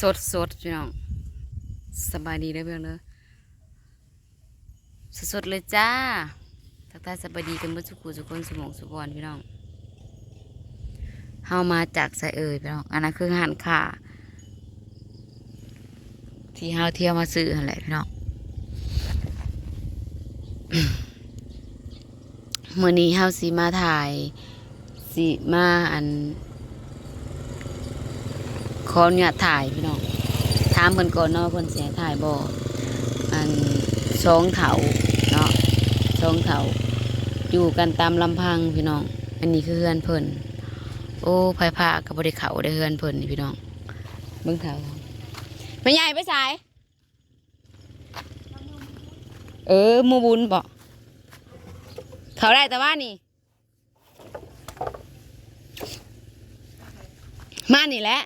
สดๆ พี่น้อง สบายดีเด้อพี่น้องเด้อ สดๆ เลยจ้า ทักทายสบายดีกันเบิดสุขุสุคน สุหม่องสุบอนพี่น้อง เฮามาจากไสเอ่ยพี่น้อง อันนั้นคือร้านค้า ที่เฮาเที่ยวมาซื้อหั่นแหละพี่น้อง มื้อนี้เฮาสิมาถ่าย สิมา อัน ขออนุญาตถ่ายพี่น้อง ถามเพิ่นก่อนเนาะ เพิ่นสิให้ถ่ายบ่ อัน สองเฒ่าเนาะ สองเฒ่า อยู่กันตามลำพังพี่น้อง อันนี้คือเฮือนเพิ่น โอ้ ไผพาก็บ่ได้เข้าได้เฮือนเพิ่นนี่พี่น้อง เบิ่งเฒ่า แม่ใหญ่ไปไส เออ หมู่บุญบ่ เข้าได้แต่ว่านี่ มานี่แหละ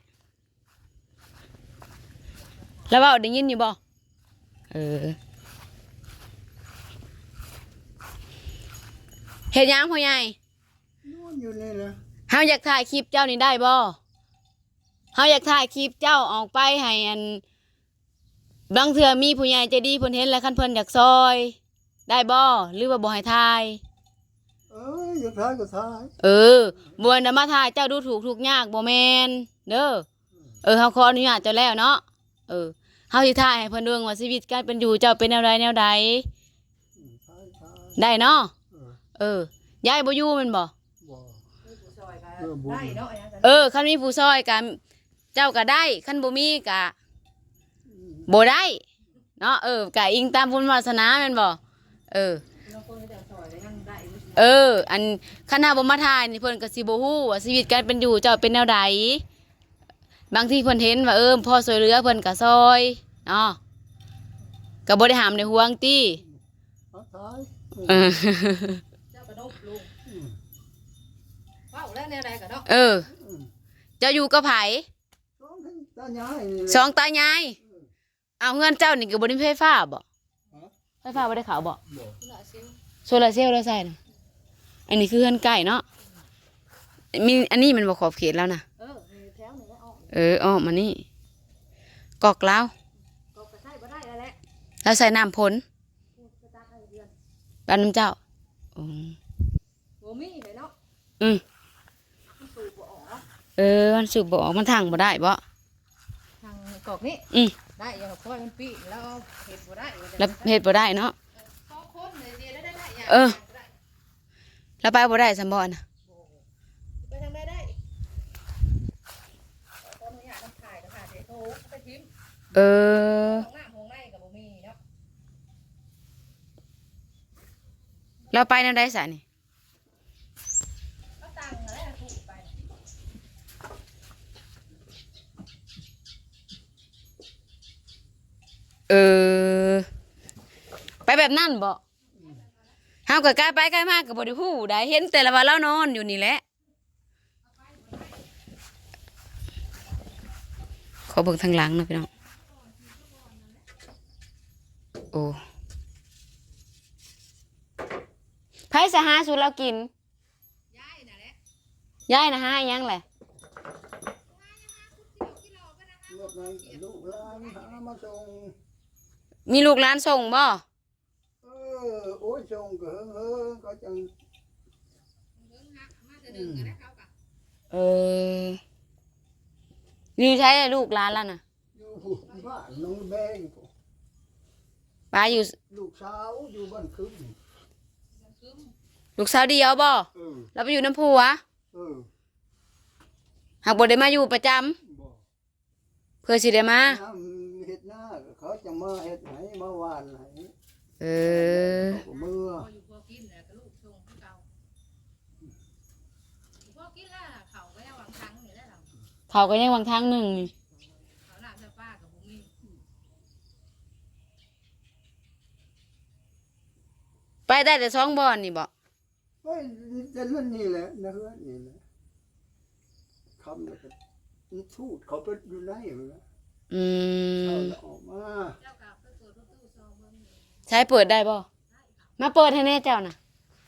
แล้วเว้าได้ยินอยู่บ่ เออ เฮ็ดหยังพ่อใหญ่ นอนอยู่นี่แหละ เฮาอยากถ่ายคลิปเจ้านี่ได้บ่ เฮาอยากถ่ายคลิปเจ้าออกไปให้อัน บางเทื่อมีผู้ใหญ่ใจดีเพิ่นเห็นแล้ว คันเพิ่นอยากซอย ได้บ่ หรือว่าบ่ให้ถ่าย เออ อยากถ่ายก็ถ่าย เออ บ่แม่นมาถ่ายเจ้าดูถูกทุกข์ยาก บ่แม่นเด้อ เออ เฮาขออนุญาตเจ้าแล้วเนาะ เออ เฮาสิถ่ายให้เพิ่นเบิ่งว่าชีวิตการเป็นอยู่เจ้าเป็นแนวใดแนวใด อืม ถ่าย ถ่าย ได้เนาะ เออ เออ ยายบ่อยู่แม่นบ่ บ่ เออ บุญ เออ คันมีผู้ซอยก็ เจ้าก็ได้ คันบ่มีก็ อืม บ่ได้เนาะ เออ ก็อิงตามบุญวาสนาแม่นบ่ เออ เออ อัน คันเฮาบ่มาถ่ายนี่ เพิ่นก็สิบ่ฮู้ว่าชีวิตการเป็นอยู่เจ้าเป็นแนวใด บางทีเพิ่นเห็นว่า เออ พอซอยเหลือเพิ่นก็ซอยเนาะ ก็บ่ได้ห้ามได้หวงติ เอาถ่าย เออ เจ้ากระดกลง อืม เว้าแล้วแนวใดก็เนาะ เออ อืม เจ้าอยู่กับไผ สองตายายนี่แหละ สองตายาย เออ เอาเฮือนเจ้านี่ก็บ่ได้มีไฟฟ้าบ่ ฮะ ไฟฟ้าบ่ได้เข้าบ่ บ่ โซลาร์เซลล์ โซลาร์เซลล์ลาวใส่นะ อันนี้คือเฮือนใกล้เนาะ มี อันนี้แม่นบ่ขอบเขตลาวนะ เออ แถวนี้แหละ อ้อม เออ อ้อมมานี่ ก๊อกลาว ก๊อกก็ใช้บ่ได้แล้วแหละ ลาวใส่น้ำฝน บ้านนำเจ้า อืม บ่มีเลยเนาะ อืม มันสูบบ่ออก เออ มันสูบบ่ออก มันถังบ่ได้บ่ ทางกอกนี้ อืม ได้ อย่าค่อยมันปีแล้วเฮ็ดบ่ได้ แล้วเฮ็ดบ่ได้เนาะ สองคนเลยสิได้ ได้ ได้ เออ แล้วไปบ่ได้ซั่นบ่น่ะ ไปทางใดได้ ขออนุญาตนำถ่ายก็ถ่ายใส่โถไปทิ่ม เออ ห้องน้ำห้องในก็บ่มีเนาะ แล้วไปแนวใดซะนี่ เออ ไปแบบนั้นบ่ เฮาก็ใกล้ไปใกล้มาก็บ่ได้ฮู้ได้ เห็นแต่ละว่าลาวนอนอยู่นี่แหละ ขอเบิ่งทางหลังหน่อยพี่น้อง โอ้ ไผสิหาสู่ลาวกิน ยายน่ะแหละ ยายน่ะหาอิหยังแหละ รถนั้นลูกหลานหามาส่ง มีลูกหลานส่งบ่ เออ โอ้ย ส่งก็เฮิงๆ เขาจัง เออ อยู่ไสลูกหลานล่ะน่ะ อยู่บ้านหนองแบง ป้าอยู่ ลูกสาวอยู่บ้านคึม ลูกสาวเดียวบ่ เออ แล้วไปอยู่นำผัว เออ หากบ่ได้มาอยู่ประจำ บ่ เพื่อสิได้มา ยามเฮ็ดนา เขาจะมาเฮ็ดให้ มาหว่านให้ เออ เขาก็เมือ พออยู่พอกินแล้วก็ลูกส่งคือเก่า พอกินแล้ว เขาก็ยังหวังทางนี่แหละเรา เขาก็ยังหวังทางหนึ่งนี่ เขาน้ำเสื้อผ้าก็บ่มี ไปได้แต่สองบ่อนนี่บ่ โอ้ย แต่นั่นนี่แหละ ในเฮือนนี่แหละ ค่ำแล้วก็มันสูดเข้าไปอยู่ในนั่นแหละ อืม เช้าแล้วออกมา ใช้เปิดได้บ่ มาเปิดให้แน่เจ้าน่ะ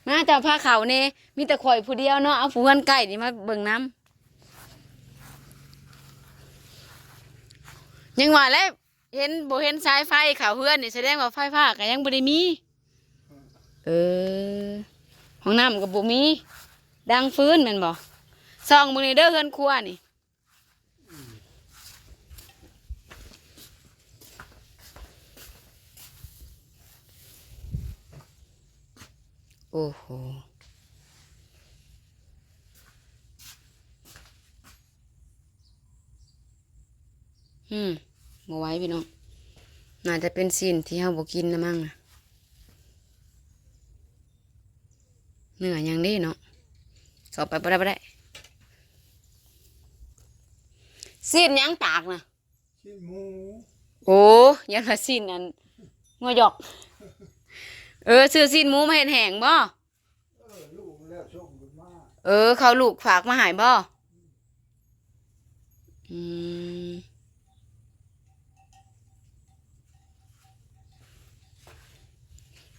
มาเจ้าพาเข้าแน่ มีแต่ข่อยผู้เดียวเนาะ เอาผู้เฮือนใกล้นี่มาเบิ่งนำ ຍັງວ່າແຫຼະ ເຫັນ ບໍ່ເຫັນສາຍໄຟເຂົ້າເຮືອນນີ້ ສະແດງວ່າໄຟຟ້າກໍຍັງບໍ່ໄດ້ມີ. ເອີ ຫ້ອງນ້ຳກໍບໍ່ມີ ດັງຟືນແມ່ນບໍ່? ສ່ອງເບິ່ງແດ່ເດີ ເຮືອນຄົວນີ້. ໂອ້ໂຫ ອືມ ບໍ່ໄຫວພີ່ນ້ອງ ໜ້າຈະເປັນຊີ້ນທີ່ເຮົາບໍ່ກິນລະມັງນະ. ເນື້ອຫຍັງເດ້ເນາະ ເຂົ້າໄປບໍ່ໄດ້ ບໍ່ໄດ້. ຊີ້ນຫຍັງຕາກນະ? ຊີ້ນໝູ. ໂອ້ ຢ້ານວ່າຊີ້ນອັນງົວຢອກ. ເອີ ຊື້ຊີ້ນໝູມາເຮັດແຫ້ງບໍ່? ເອີ ລູກແລ້ວສົ່ງຂຶ້ນມາ. ເອີ ເຂົາລູກຝາກມາໃຫ້ບໍ່? ອືມ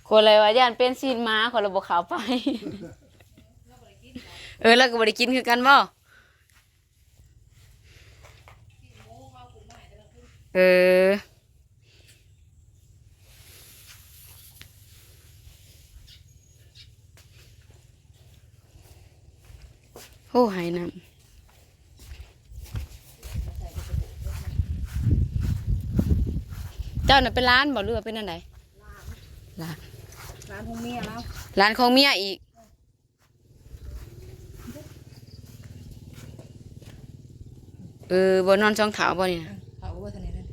ຂ້ອຍລະວ່າຢ້ານເປັນຊີ້ນໝາ ຂ້ອຍລະບໍ່ເຂົ້າໄປ. ເອີ ລາວກໍບໍ່ໄດ້ກິນຄືກັນບໍ່? ເອີ ໂອ້ ໃຫ້ນ້ຳ ເຈົ້ານະເປັນຫຼານບໍ່ ຫຼືວ່າເປັນອັນໃດ? ຫຼານ ຫຼານ ຫຼານຂອງເມຍລາວ ຫຼານຂອງເມຍອີກ. ເອີ ບໍ່ນອນສອງເຖົ້າບໍ່ນີ້ນະ? ເອີ ເຂົ້າບໍ່ທັນໄດ້ນັ້ນ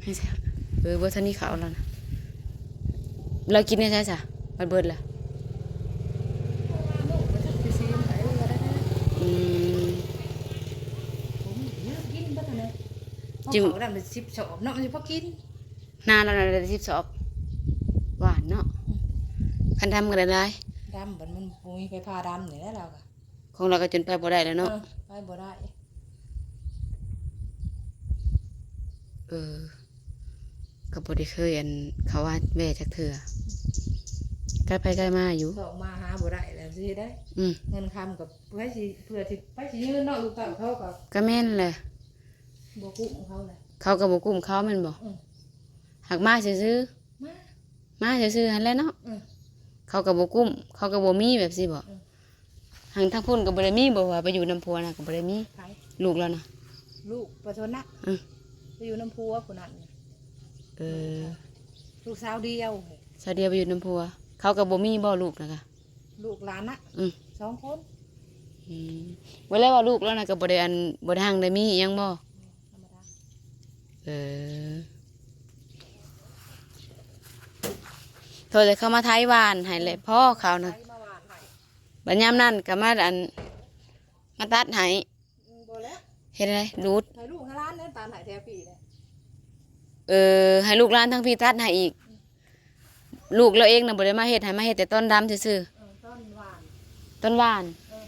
ໃຫ້ຊະ ເອີ ບໍ່ທັນໄດ້ເຂົ້າແລ້ວນະ ລາວກິນໄດ້ໃສຊະ ມັນເບິດລະ? ອືມ ກິນເບິດຫັ້ນແຫຼະ ກິນ ເຂົ້າດຳໄດ້ສິບສອບເນາະ ມັນຊິພໍກິນ. ນາລາວນະໄດ້ສິບສອບ ຫວານເນາະ ອືມ ຄັນດຳກໍໄດ້ຫຼາຍ ດຳ ບັດມັນບໍ່ມີໄຟຟ້າດຳນີ້ແຫຼະລາວກະ ຂອງລາວກໍຈົນໄປບໍ່ໄດ້ແລ້ວເນາະ ເອີ ໄປບໍ່ໄດ້ ເອີ ກໍບໍ່ໄດ້ເຄີຍ ອັນ ເຂົ້າວັດແວ່ຈັກເທື່ອ ໄກໄປໄກມາຢູ່ ເຂົ້າມາຫາບໍ່ໄດ້ແລ້ວຊິເຮັດໃດ ອືມ ເງິນຄຳກໍໃຜຊິ ເພື່ອທີ່ໃຜຊິຢືມເນາະ ລູກເຕົ້າເຂົາກໍ ກໍແມ່ນແຫຼະ ບໍ່ກຸ້ມເຂົາແຫຼະ ເຂົາກໍບໍ່ກຸ້ມເຂົາແມ່ນບໍ່? ອືມ ຫາກມາຊື່ໆ ມາ ມາຊື່ໆຫັ້ນແຫຼະເນາະ ເອີ ເຂົາກໍບໍ່ກຸ້ມ ເຂົາກໍບໍ່ມີແບບຊີ້ບໍ? ເອີ ທາງ ທາງພຸ້ນກໍບໍ່ໄດ້ມີບໍ ວ່າໄປຢູ່ນຳຜົວນະ ກໍບໍ່ໄດ້ມີ ໃຜ? ລູກລາວນະ ລູກປະຊົນນະ ເອີ ໄປຢູ່ນຳຜົວຜູ້ນັ້ນ ເອີ ລູກສາວດຽວ ສາວດຽວໄປຢູ່ນຳຜົວ ເຂົາກໍບໍ່ມີບໍລູກນະກະ? ລູກຫຼານນະ ອືມ ສອງຄົນ ອືມ ບໍ່ແລ້ວວ່າລູກລາວນະກໍບໍ່ໄດ້ ອັນ ບໍ່ໄດ້ຮັ່ງໄດ້ມີອີ່ຫຍັງບໍ? ທຳມະດາ ເອີ ໂທແຕ່ເຂົາມາໄຖຫວ່ານໃຫ້ແຫຼະ ພໍເຂົານະ ໄຖມາຫວ່ານໃຫ້ ບັດຍາມນັ້ນກໍມາ ອັນ ມາຕັດໃຫ້ ອືມ ບໍ່ແລ້ວ ເຮັດໃດ ດູດ ໃຫ້ລູກໃຫ້ຫຼານເດີ ຕັດໃຫ້ແຖວພີ້ເດີ ເອີ ໃຫ້ລູກຫຼານທາງພີ້ຕັດໃຫ້ອີກ ອືມ ລູກລາວເອງນະບໍ່ໄດ້ມາເຮັດໃຫ້ ມາເຮັດແຕ່ຕອນດຳຊື່ໆ ເອີ ຕອນຫວ່ານ ຕອນຫວ່ານ ເອີ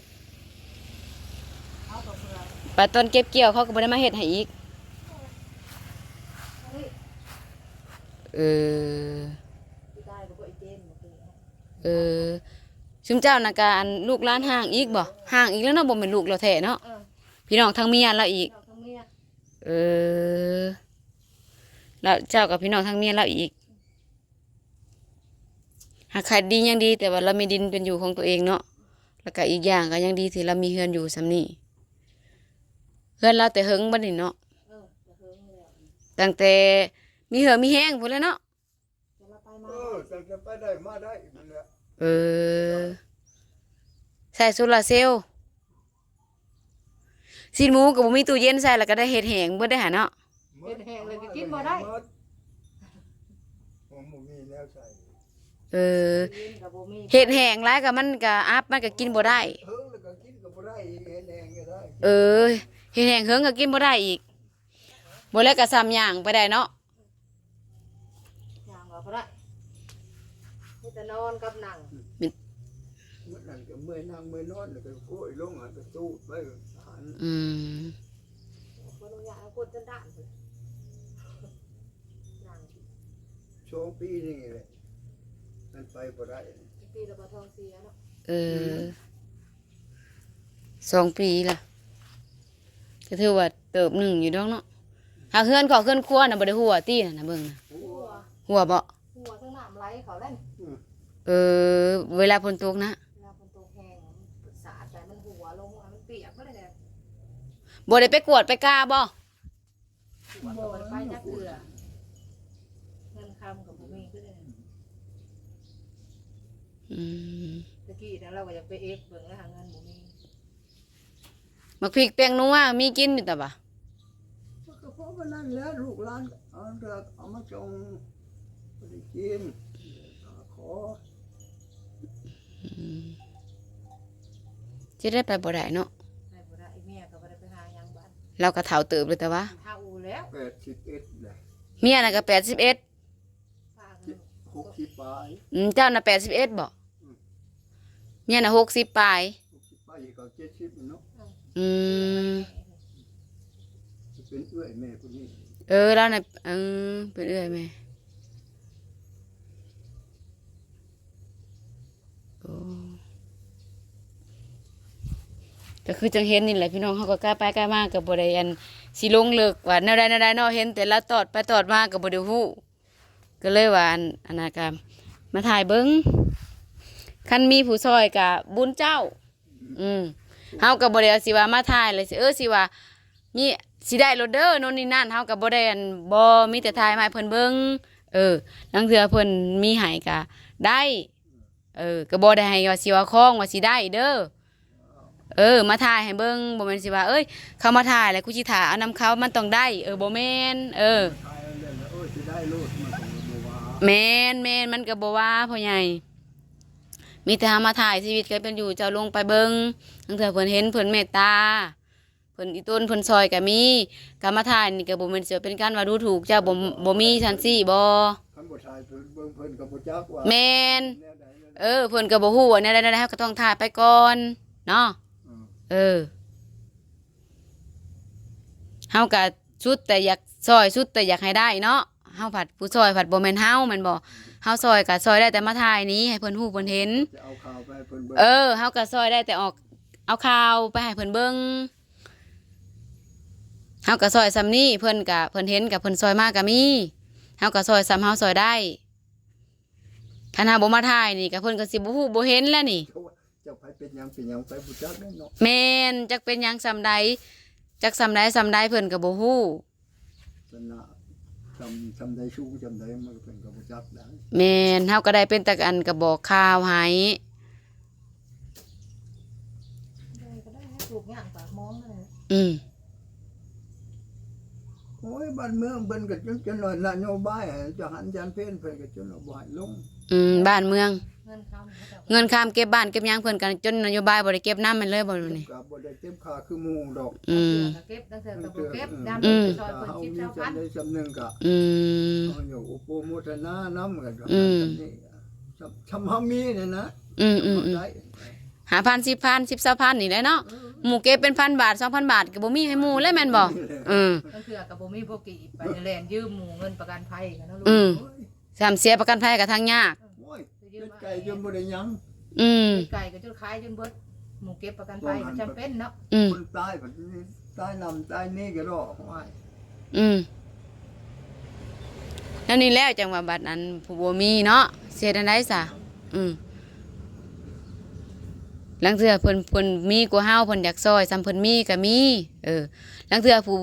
ເອົາເຂົ້າເປືອກ ບັດຕອນເກັບກ່ຽວເຂົາກໍບໍ່ໄດ້ມາເຮັດໃຫ້ອີກ ເອີ ເອີ ຊຸມເຈົ້ານະກະ ອັນ ລູກຫຼານຮ່າງອີກບໍ? ຮ່າງອີກແລ້ວເນາະ ບໍ່ແມ່ນລູກລາວແທ້ເນາະ ເອີ ພີ່ນ້ອງທາງເມຍລາວອີກ ພີ່ນ້ອງທາງເມຍ ເອີ ລາວເຈົ້າກັບພີ່ນ້ອງທາງເມຍລາວອີກ ຫາກຂາຍດີຍັງດີ ແຕ່ວ່າລາວມີດິນເປັນຢູ່ຂອງຕົວເອງເນາະ ແລ້ວກະອີກຢ່າງກະຍັງດີທີ່ລາວມີເຮືອນຢູ່ສ່ຳນີ້ ເຮືອນລາວແຕ່ເຫິງບັດນີ້ເນາະ ເອີ ແຕ່ເຫິງແລ້ວ ຕັ້ງແຕ່ມີເຫື່ອມີແຮງພຸ້ນແຫຼະເນາະ ແຕ່ລາວໄປມາ ເອີ ແຕ່ລາວໄປໄດ້ມາໄດ້ນັ້ນແຫຼະ ເອີ ໃຊ້ໂຊລາເຊວ ຊີ້ນໝູກໍບໍ່ມີຕູ້ເຢັນໃສ່ ແລ້ວກໍໄດ້ເຮັດແຫ້ງເບິດໄດ້ຫາເນາະ ເຮັດແຫ້ງແລ້ວກໍກິນບໍ່ໄດ້ ບໍ່ມີແນວໃສ່ ເອີ ເຮັດແຫ້ງຫຼາຍກໍມັນກໍອັບ ມັນກໍກິນບໍ່ໄດ້ ເອີ ເຮັດແຫ້ງເຫິງກໍກິນບໍ່ໄດ້ອີກ ບໍ່ແລ້ວກໍສ່ຳຍ່າງໄປໄດ້ເນາະ ຍ່າງກໍບໍ່ໄດ້ ມີແຕ່ນອນກັບນັ່ງ ມັນນັ້ນກໍເມື່ອຍນັ່ງເມື່ອຍນອນ ແລ້ວກໍໂກຍລົງ ແລ້ວກໍຕູດໄປຫັ້ນ ອືມ ບໍ່ອະນຸຍາດໃຫ້ຄົນສັນດານ ນັ່ງ ສອງປີນີ້ແຫຼະ ມັນໄປບໍ່ໄດ້ ຈັກປີແລ້ວບໍ່ທ້ອງເສຍເນາະ ເອີ ສອງປີລະ ກໍຖືວ່າເຕີບໜຶ່ງຢູ່ດອກເນາະ ອາ ເຮືອນຄອກເຮືອນຄົວນະ ບໍ່ໄດ້ຮົ່ວຕິ ນັ້ນນະ ເບິ່ງນະ. ຮົ່ວ ຮົ່ວບໍ່? ຮົ່ວ ທັງນ້ຳໄຫຼເຂົ້າແລ້ວນີ້. ເອີ ເວລາຝົນຕົກນະ ເວລາຝົນຕົກແຮງ ມັນສາດໄປ ມັນຮົ່ວລົງ ມັນປຽກເບິດເລີຍ. ບໍ່ໄດ້ໄປກວດໄປກາບໍ່? ກວດກໍບໍ່ໄດ້ໄປຈັກເທື່ອ ເງິນຄຳກໍບໍ່ມີຄືກັນ. ອືມ ຕະກີ້ນະ ລາວກໍຢາກໄປເອັດເບິ່ງແລ້ວ ຫາເງິນບໍ່ມີ. ໝາກພິກແປ້ງນົວມີກິນຢູ່ຕະຫວາ? ກໍພໍປານນັ້ນແຫຼະ ລູກຫຼານເອົາ ເອົາມາສົ່ງ ບໍ່ໄດ້ກິນ ຂໍ. ອືມ ຊິໄດ້ໄປບໍ່ໄດ້ເນາະ ໄປບໍ່ໄດ້. ເມຍກໍບໍ່ໄດ້ໄປຫາຫຍັງບ້ານ ລາວກໍເຖົ້າເຕີບແລ້ວ ແຕ່ວ່າເຖົ້າແລ້ວ ແປດສິບເອັດແລ້ວ. ເມຍນະກໍແປດສິບເອັດ ຫົກສິບປາຍ. ອືມ ເຈົ້ານະແປດສິບເອັດບໍ່? ອືມ ເມຍນະຫົກສິບປາຍ. ຫົກສິບປາຍ ເຂົາເຈັດສິບແລ້ວເນາະ. ອືມ ເປັນເອື້ອຍແມ່ຜູ້ນີ້. ເອີ ລາວນະ ເອີ ເປັນເອື້ອຍແມ່. ໂອ້ ກໍຄືຈັ່ງເຫັນນີ້ແຫຼະພີ່ນ້ອງ ເຮົາກໍກ້າໄປກ້າມາ ກໍບໍ່ໄດ້ອັນຊິລົງເລິກວ່າແນວໃດແນວໃດເນາະ ເຫັນແຕ່ລາວຕອດໄປຕອດມາກໍບໍ່ໄດ້ຮູ້ ກໍເລີຍວ່າອັນ ອັນນັ້ນກໍມາຖ່າຍເບິ່ງ ຄັນມີຜູ້ຊ່ອຍກໍບຸນເຈົ້າ. ອືມ ເຮົາກໍບໍ່ໄດ້ວ່າຊິວ່າມາຖ່າຍແລ້ວຊິ ເອີ ຊິວ່າມີ ຊິໄດ້ໂລດເດີໂນ່ນນີ້ນັ້ນ ເຮົາກໍບໍ່ໄດ້ອັນ ບໍ່ ມີແຕ່ຖ່າຍມາໃຫ້ເພິ່ນເບິ່ງ. ເອີ ລາງເທື່ອເພິ່ນມີໃຫ້ກໍໄດ້ ເອີ ກໍບໍ່ໄດ້ໃຫ້ວ່າຊິວ່າຄອງວ່າຊິໄດ້ເດີ. ເອີ ມາຖ່າຍໃຫ້ເບິ່ງ ບໍ່ແມ່ນຊິວ່າ ເອີຍ ເຂົາມາຖ່າຍແລ້ວກູຊິຖ້າເອົານຳເຂົາ ມັນຕ້ອງໄດ້ ເອີ ບໍ່ແມ່ນ. ເອີ ມາຖ່າຍເອົາເລື່ອງແລ້ວ ເອີ ຊິໄດ້ໂລດ ມັນກໍບໍ່ວ່າ. ແມ່ນໆ ມັນກໍບໍ່ວ່າພໍ່ໃຫຍ່ ມີແຕ່ເຮົາມາຖ່າຍຊີວິດການເປັນຢູ່ເຈົ້າລົງໄປເບິ່ງ ລາງເທື່ອເພິ່ນເຫັນເພິ່ນເມດຕາ ເພິ່ນອີຕົນເພິ່ນຊ່ອຍກໍມີ ການມາຖ່າຍນີ້ກໍບໍ່ແມ່ນຊິເປັນການວ່າດູຖູກເຈົ້າ ບໍ່ ບໍ່ມີຊັ້ນຊີ້ບໍ່? ຄັນບໍ່ຖ່າຍເພິ່ນເບິ່ງ ເພິ່ນກໍບໍ່ຈັກວ່າ ແມ່ນ ແນວໃດແນວໃດ. ເອີ ເພິ່ນກໍບໍ່ຮູ້ວ່າແນວໃດແນວໃດ ເຮົາກໍຕ້ອງຖ່າຍໄປກ່ອນເນາະ. ເອີ ເອີ ເຮົາກໍສຸດແຕ່ຢາກຊ່ອຍ ສຸດແຕ່ຢາກໃຫ້ໄດ້ເນາະ ເຮົາພັດຜູ້ຊ່ອຍພັດບໍ່ແມ່ນເຮົາແມ່ນບໍ່? ເຮົາຊ່ອຍກໍຊ່ອຍໄດ້ແຕ່ມາຖ່າຍນີ້ໃຫ້ເພິ່ນຮູ້ເພິ່ນເຫັນ ຈະເອົາຂ່າວໄປໃຫ້ເພິ່ນເບິ່ງ. ເອີ ເຮົາກໍຊ່ອຍໄດ້ແຕ່ອອກ ເອົາຂ່າວໄປໃຫ້ເພິ່ນເບິ່ງ ເຮົາກໍຊ່ອຍສ່ຳນີ້ ເພິ່ນກໍ ເພິ່ນເຫັນກໍເພິ່ນຊ່ອຍມາກໍມີ ເຮົາກໍຊ່ອຍສ່ຳເຮົາຊ່ອຍໄດ້. ຄັນເຮົາບໍ່ມາຖ່າຍນີ້ກໍເພິ່ນກໍຊິບໍ່ຮູ້ບໍ່ເຫັນແລ້ວນີ້. ເຈົ້າໃຜເປັນຫຍັງເປັນຫຍັງໄປບໍ່ຈັກແມ່ນເນາະ. ແມ່ນ ຈັກເປັນຫຍັງສ່ຳໃດ ຈັກສ່ຳໃດສ່ຳໃດເພິ່ນກໍບໍ່ຮູ້. ຊະນະ ສ່ຳ ສ່ຳໃດ ສູງສ່ຳໃດ ມັນກໍເພິ່ນກໍບໍ່ຈັກໄດ໋. ແມ່ນ ເຮົາກໍໄດ້ເປັນແຕ່ອັນກະບອກຂ່າວໃຫ້. ໄດ້ກໍໄດ້ ໃຫ້ລູກຍ່າງປາກມອງນັ້ນແຫຼະ. ອືມ ໂອ້ຍ ບ້ານເມືອງເພິ່ນກໍຈົນ ຈົນວ່ານະໂຍບາຍ ຈະຫັນຈານເພນ ເພິ່ນກໍຈົນວ່າບໍ່ໃຫ້ລົງ. ອືມ ບ້ານເມືອງ ເງິນຄຳ ເງິນຄຳເກັບບ້ານເກັບຫຍັງ ເພິ່ນກໍຈົນນະໂຍບາຍບໍ່ໄດ້ເກັບນຳແມ່ນເລີຍບໍ່ນີ້? ກໍບໍ່ໄດ້ເຕັມຄ່າຄືໝູ່ດອກ. ອືມ ເກັບ ລາງເທື່ອກໍບໍ່ເກັບ ອືມ ຍາມເພິ່ນຊ່ອຍເພິ່ນສິບ ຊາວພັນ ເຮົາມີສ່ຳໃດສ່ຳໜຶ່ງກໍ ອືມ ເຮົາຢາກອວດໂປຣໂມທະນານຳ ກໍ ອືມ ສ່ຳນີ້ ສ່ຳ ສ່ຳເຮົາມີນີ້ນະ. ອືມໆໆ ເຮົາໄດ້ ຫ້າພັນ ສິບພັນ ສິບ ຊາວພັນນີ້ແຫຼະເນາະ. ເອີ ໝູ່ເກັບເປັນພັນບາດ ສອງພັນບາດ ກໍບໍ່ມີໃຫ້ໝູ່ແລ້ວແມ່ນບໍ່? ບໍ່ມີແລ້ວ. ເອີ ລາງເທື່ອກໍບໍ່ມີພໍກີບ ໄປແລ່ນຢືມໝູ່ເງິນປະກັນໄພກັນເນາະລູກ. ອືມ ໂອ້ຍ ສ່ຳເສຍປະກັນໄພກໍທັງຍາກ. ໂອ້ຍ ເປັດໄກ່ຈົນບໍ່ໄດ້ຫຍັງ. ອືມ ເປັດໄກ່ກໍຈົນຂາຍຈົນເບິດ ໝູ່ເກັບປະກັນໄພກໍຈຳເປັນເນາະ. ອືມ ຄົນຕາຍ ຕາຍນຳຕາຍນີ້ກໍດອກ. ອືມ ແນວນີ້ແຫຼະ ຈັ່ງວ່າບັດອັນຜູ້ບໍ່ມີເນາະ ຊິເຮັດແນວໃດຊະ? ອືມ ລາງເທື່ອເພິ່ນ ເພິ່ນມີກວ່າເຮົາ ເພິ່ນຢາກຊ່ອຍ ສ່ຳເພິ່ນມີກໍມີ. ເອີ ລາງເທື່ອຜູ້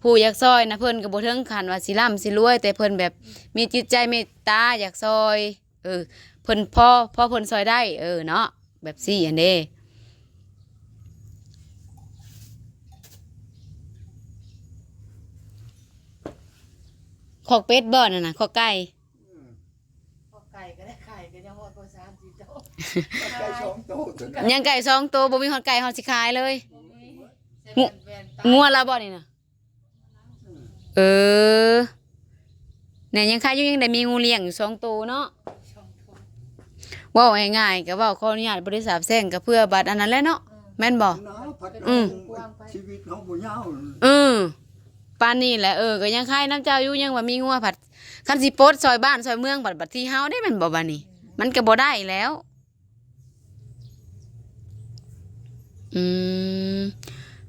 ຜູ້ຢາກຊ່ອຍນະ ເພິ່ນກໍບໍ່ເຖິງຂັ້ນວ່າຊິລ່ຳຊິລວຍ ແຕ່ເພິ່ນແບບມີຈິດໃຈເມດຕາຢາກຊ່ອຍ. ເອີ ເພິ່ນພໍ ພໍເພິ່ນຊ່ອຍໄດ້ ເອີ ເນາະ ແບບຊີ້ຫັ້ນເດ້. ຄອກເປັດບໍ່ນັ້ນນະ? ຄອກໄກ່? ອືມ ຄອກໄກ່ກໍໄດ້ ໄກ່ກໍຍັງຮອດບໍ່ສາມສີ່ໂຕ ໄກ່ສອງໂຕ ຍັງໄກ່ສອງໂຕ ບໍ່ມີຮອດໄກ່ຮອດຊິຂາຍເລີຍ. ບໍ່ມີ ງົວລາວບໍ່ນີ້ນະ? ເອີ ແນ່ ຍັງຂາຍຢູ່ ຍັງໄດ້ມີງົວລ້ຽງຢູ່ສອງໂຕເນາະ. ເວົ້າງ່າຍໆ ກໍເວົ້າ ຂໍອະນຸຍາດບໍ່ໄດ້ສາບແຊ່ງ ກໍເພື່ອບັດອັນນັ້ນແຫຼະເນາະ. ແມ່ນບໍ່? ອືມ ຊີວິດເຮົາບໍ່ຍາວ. ເອີ ປານນີ້ແຫຼະ. ເອີ ກໍຍັງຂາຍນຳເຈົ້າຢູ່ ຍັງວ່າມີງົວ ພັດຄັນຊິປົດຊ່ອຍບ້ານຊ່ອຍເມືອງ ບັດ ບັດທີເຮົາເດ້ ແມ່ນບໍ່ບັດນີ້? ມັນກໍບໍ່ໄດ້ແລ້ວ. ອືມ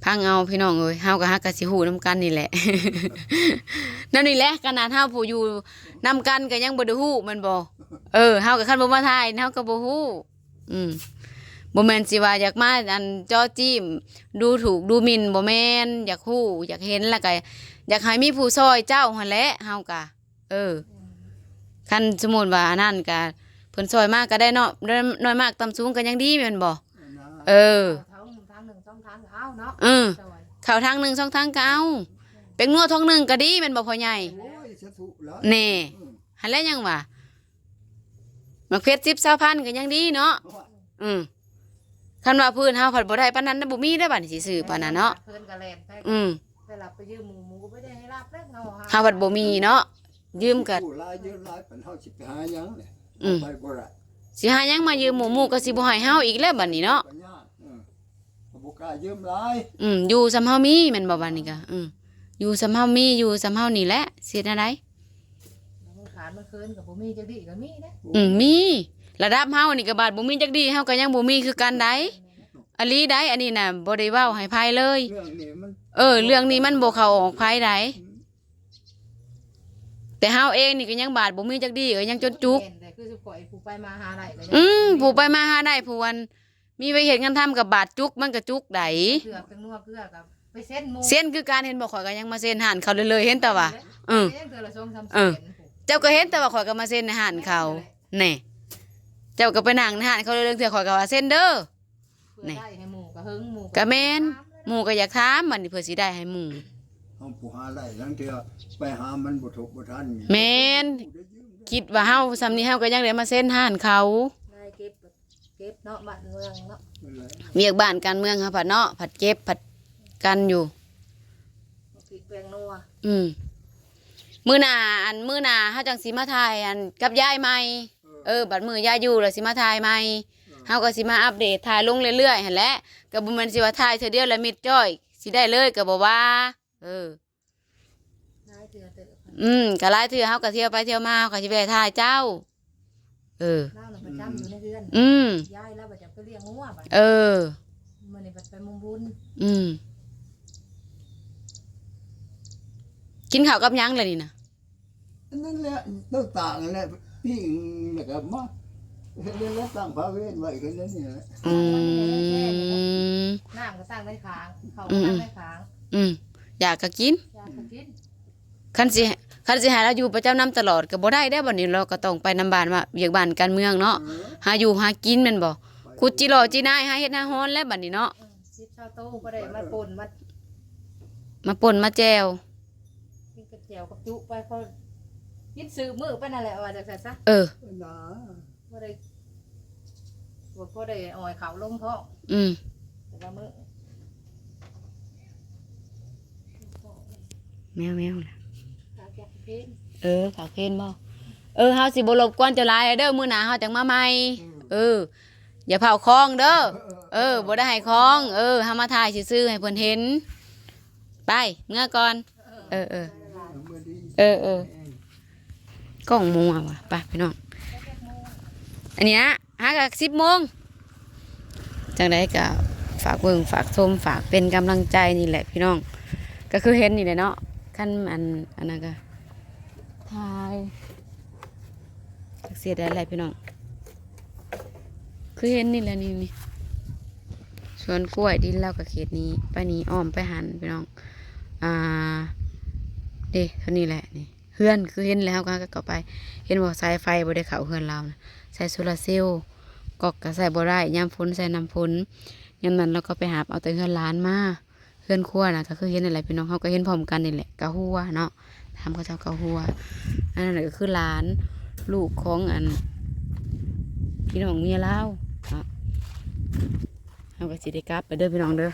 ຟັງເອົາພີ່ນ້ອງເອີຍ ເຮົາກໍຫາກໍຊິຮູ້ນຳກັນນີ້ແຫຼະ ແນວນີ້ແຫຼະ ຂະໜາດເຮົາຜູ້ຢູ່ນຳກັນກໍຍັງບໍ່ໄດ້ຮູ້ແມ່ນບໍ່? ເອີ ເຮົາກໍຄັນບໍ່ມາຖ່າຍເຮົາກໍບໍ່ຮູ້. ອືມ ບໍ່ແມ່ນຊິວ່າຢາກມາ ອັນ ເຈາະຈີ້ມ ດູຖູກດູໝິ່ນ ບໍ່ແມ່ນ. ຢາກຮູ້ ຢາກເຫັນ ແລ້ວກໍຢາກໃຫ້ມີຜູ້ຊ່ອຍເຈົ້າຫັ້ນແຫຼະ. ເຮົາກໍ ເອີ ຄັນສົມມຸດວ່າອັນນັ້ນກໍ ເພິ່ນຊ່ອຍມາກໍໄດ້ເນາະ ນ້ອຍມາກຕ່ຳສູງກໍຍັງດີແມ່ນບໍ່? ເອີ ທາງໜຶ່ງສອງທາງກໍເອົາເນາະ ເອີ ເຂົ້າທາງໜຶ່ງສອງທາງກໍເອົາ. ແປ້ງນົວຖົງໜຶ່ງກໍດີແມ່ນບໍ່ພໍ່ໃຫຍ່? ໂອ້ຍ ສາທຸຫຼາຍ ແນ່ ເອີ ຫັ້ນແຫຼະ ຍັງວ່າ ໝາກເຜັດສິບຊາວພັນກໍຍັງດີເນາະ. ໂອ້ຍ ອືມ ຄັນວ່າພື້ນເຮົາພັດບໍ່ໄດ້ປານນັ້ນນະ ບໍ່ມີເດ້ ບາດນີ້ຊິຊື້ປານນັ້ນເນາະ. ເພິ່ນກໍແລ່ນໄປ ອືມ ໄປຮັບໄປຢືມໝູ່ ໝູ່ກໍບໍ່ໄດ້ໃຫ້ຮັບແລ້ວເນາະ ເຮົາພັດບໍ່ມີເນາະ. ຢືມກໍ ຜູ້ຫຼາຍຢືມຫຼາຍ ປານເຮົາຊິໄປຫາຫຍັງແຫຼະ ອືມ ເອົາໄປບໍ່ໄດ້ ຊິຫາຫຍັງມາຢືມໝູ່ ໝູ່ກໍຊິບໍ່ໃຫ້ເຮົາອີກແລ້ວບາດນີ້ເນາະ. ກໍຍາກ ເອີ ກໍບໍ່ກ້າຢືມຫຼາຍ. ອືມ ຢູ່ສ່ຳເຮົາມີແມ່ນບໍ່? ບາດນີ້ກໍ ອືມ ຢູ່ສ່ຳເຮົາມີ ຢູ່ສ່ຳເຮົານີ້ແຫຼະ ຊິເຮັດແນວໃດ? ມັນຂາດມັນເຂີນກໍບໍ່ມີ ຈັກດີ້ກໍມີເດ້. ອືມ ມີ ລະດັບເຮົານີ້ກໍບາດບໍ່ມີຈັກດີ້ ເຮົາກໍຍັງບໍ່ມີຄືກັນໃດ໋. ອີ່ຫຼີໃດ໋ ອັນນີ້ນະ ບໍ່ໄດ້ເວົ້າໃຫ້ໃຜເລີຍ. ເລື່ອງນີ້ມັນ ເອີ ເລື່ອງນີ້ມັນບໍ່ເຂົ້າອອກໃຜໃດ໋. ອືມ ແຕ່ເຮົາເອງນີ້ກໍຍັງບາດບໍ່ມີຈັກດີ້ ກໍຍັງຈົນຈຸກ. ແມ່ນແຫຼະ ຄືສຸຂ້ອຍຜູ້ໄປມາຫາໄດ້ກໍຍັງ ອືມ ບໍ່ມີ ຜູ້ໄປມາຫາໄດ້ ຜູ້ອັນ ມີໄວ້ເຮັດງານທຳກັບບາດຈຸກ ມັນກໍຈຸກໃດ໋. ເກືອເປັນນົວເກືອກັບ ໄປເຊັນໝູ່ ເຊັນຄືກັນ ເຫັນບໍ່? ຂ້ອຍກໍຍັງມາເຊັນຮ້ານເຂົາເລື້ອຍໆ ເຫັນແຕ່ວ່າ ເອີ ເຈົ້າກໍເຫັນແຕ່ວ່າຂ້ອຍກໍມາເຊັນໃນຮ້ານເຂົາ ແນ່ ເຈົ້າກໍໄປນັ່ງໃນຮ້ານເຂົາເລື້ອຍໆ ເທື່ອຂ້ອຍກໍວ່າເຊັນເດີ ເພື່ອໄດ້ໃຫ້ໝູ່ກໍເຫິງ ໝູ່ກໍ ກໍແມ່ນ ໝູ່ກໍຢາກຖາມ ບັດນີ້ເພື່ອຊິໄດ້ໃຫ້ໝູ່. ເຮົາຜູ້ຫາໄດ້ ລາງເທື່ອໄປຫາມັນບໍ່ທົບບໍ່ທັນ. ແມ່ນ ຄິດວ່າເຮົາສ່ຳນີ້ ເຮົາກໍຍັງໄດ້ມາເຊັນຮ້ານເຂົາ ໄດ້ເກັບ ເກັບເນາະ ບ້ານເມືອງເນາະ ວຽກບ້ານການເມືອງເຮົາພັດເນາະ ພັດເກັບພັດກັນຢູ່ ໝາກພິກແປ້ງນົວ. ອືມ ມື້ໜ້າ ອັນ ມື້ໜ້າເຮົາຈັ່ງຊິມາຖ່າຍ ອັນ ກັບຍາຍໃໝ່. ເອີ ເອີ ບັດມື້ຍາຍຢູ່ແລ້ວຊິມາຖ່າຍໃໝ່ ເອີ ເຮົາກໍຊິມາອັບເດດ ຖ່າຍລົງເລື້ອຍໆຫັ້ນແຫຼະ ກໍບໍ່ແມ່ນຊິວ່າຖ່າຍເທື່ອດຽວແລ້ວມິດຈ້ອຍ ຊິໄດ້ເລີຍກໍບໍ່ວ່າ. ເອີ ຫຼາຍເທື່ອເຕີບ ອືມ ກໍຫຼາຍເທື່ອ ເຮົາກໍທ່ຽວໄປທ່ຽວມາ ເຮົາກໍຊິແວ່ຖ່າຍເຈົ້າ. ເອີ ລາວນະປະຈຳຢູ່ໃນເຮືອນ ອືມ ຍາຍລາວບັດຈະໄປລ້ຽງງົວບັດ ເອີ ມື້ນີ້ບັດໄປມຸງບຸນ. ອືມ ກິນເຂົ້າກັບຫຍັງລະນີ້ນະ? ອັນນັ້ນແຫຼະ ເຕົາຕ່າງນັ້ນແຫຼະ ປີ້ງແລ້ວກໍມາ ເຮັດແລ້ວຕັ້ງຜ້າເວັນໄວ້ຄືແນວນີ້ແຫຼະ. ອືມ ນ້ຳກໍຕັ້ງໄວ້ຂ້າງ ເຂົ້າກໍຕັ້ງໄວ້ຂ້າງ. ອືມ ຢາກກໍກິນ ຢາກກໍກິນ. ຄັນຊິ ຄັນຊິໃຫ້ລາວຢູ່ປະຈຳນຳຕະຫຼອດກໍບໍ່ໄດ້ເດ້ ບັດນີ້ລາວກໍຕ້ອງໄປນຳບ້ານ ວ່າວຽກບ້ານການເມືອງເນາະ ຫາຢູ່ຫາກິນແມ່ນບໍ່? ຂຸດຈີ່ຫຼໍ່ຈີ່ນາຍ ຫາເຮັດຫາຮອນແຫຼະບັດນີ້ເນາະ. ອືມ ສິບຊາວໂຕ ບໍ່ໄດ້ມາປົ່ນ ມາ ມາປົ່ນມາແຈ່ວ ກິນກັບແຈ່ວກັບຈຸໄປ ພໍກິນສືບມື້ໄປນັ້ນແຫຼະ ວ່າຈັ່ງຊັ້ນຊະ. ເອີ ນາ ບໍ່ໄດ້ ບໍ່ພໍໄດ້ອ້ອຍເຂົ້າລົງທ້ອງ. ອືມ ແຕ່ລະມື້ ແມວໆ ຝາກເພງ ເອີ ຝາກເພງບໍ່? ເອີ ເຮົາຊິບໍ່ລົບກວນເຈົ້າຫຼາຍເດີ ມື້ໜ້າເຮົາຈັ່ງມາໃໝ່. ເອີ ເອີ ຢ່າເຜົາຄອງເດີ. ເອີ ເອີ ບໍ່ໄດ້ໃຫ້ຄອງ ເອີ ເຮົາມາຖ່າຍຊື່ໆ ໃຫ້ເພິ່ນເຫັນ. ໄປ ເມືອກ່ອນ. ເອີ ເອີ ເອີ ເອີ ກ້ອງມົວວ່ະ. ໄປພີ່ນ້ອງ ອັນນີ້ນະ ຫາກໍສິບໂມງ. ຈັ່ງໃດກໍຝາກເບິ່ງຝາກຊົມ ຝາກເປັນກຳລັງໃຈນີ້ແຫຼະພີ່ນ້ອງ. ກໍຄືເຫັນນີ້ແຫຼະເນາະ ຄັນອັນ ອັນນັ້ນກໍຖ່າຍ ຈັກຊິເຮັດໄດ້ແຫຼະພີ່ນ້ອງ ຄືເຫັນນີ້ແຫຼະ ນີ້ ນີ້ ສວນກ້ວຍ ດິນລາວກໍເຂດນີ້ ໄປນີ້ອ້ອມໄປຫັ້ນພີ່ນ້ອງ. ອ່າ ເດ້ ເທົ່ານີ້ແຫຼະ ນີ້ ເຮືອນຄືເຫັນແລ້ວ ເຮົາກໍ ເຮົາກໍເຂົ້າໄປ. ເຫັນບໍ່ ສາຍໄຟບໍ່ໄດ້ເຂົ້າເຮືອນລາວນະ ສາຍໂຊລາເຊວ ກອກກໍໃຊ້ບໍ່ໄດ້ ຍາມຝົນໃຊ້ນ້ຳຝົນ. ຍາມນັ້ນລາວກໍໄປຫາບເອົາແຕ່ເຮືອນຫຼານມາ. ເຮືອນຄົວນະ ກໍຄືເຫັນນັ້ນແຫຼະພີ່ນ້ອງ ເຮົາກໍເຫັນພ້ອມກັນນີ້ແຫຼະ ກະຫົວເນາະ ຖາມເຂົາເຈົ້າກະຫົວ. ອັນນັ້ນກໍຄືຫຼານ ລູກຂອງອັນ ພີ່ນ້ອງເມຍລາວເນາະ. ເຮົາກໍຊິໄດ້ກັບແລ້ວເດີພີ່ນ້ອງເດີ.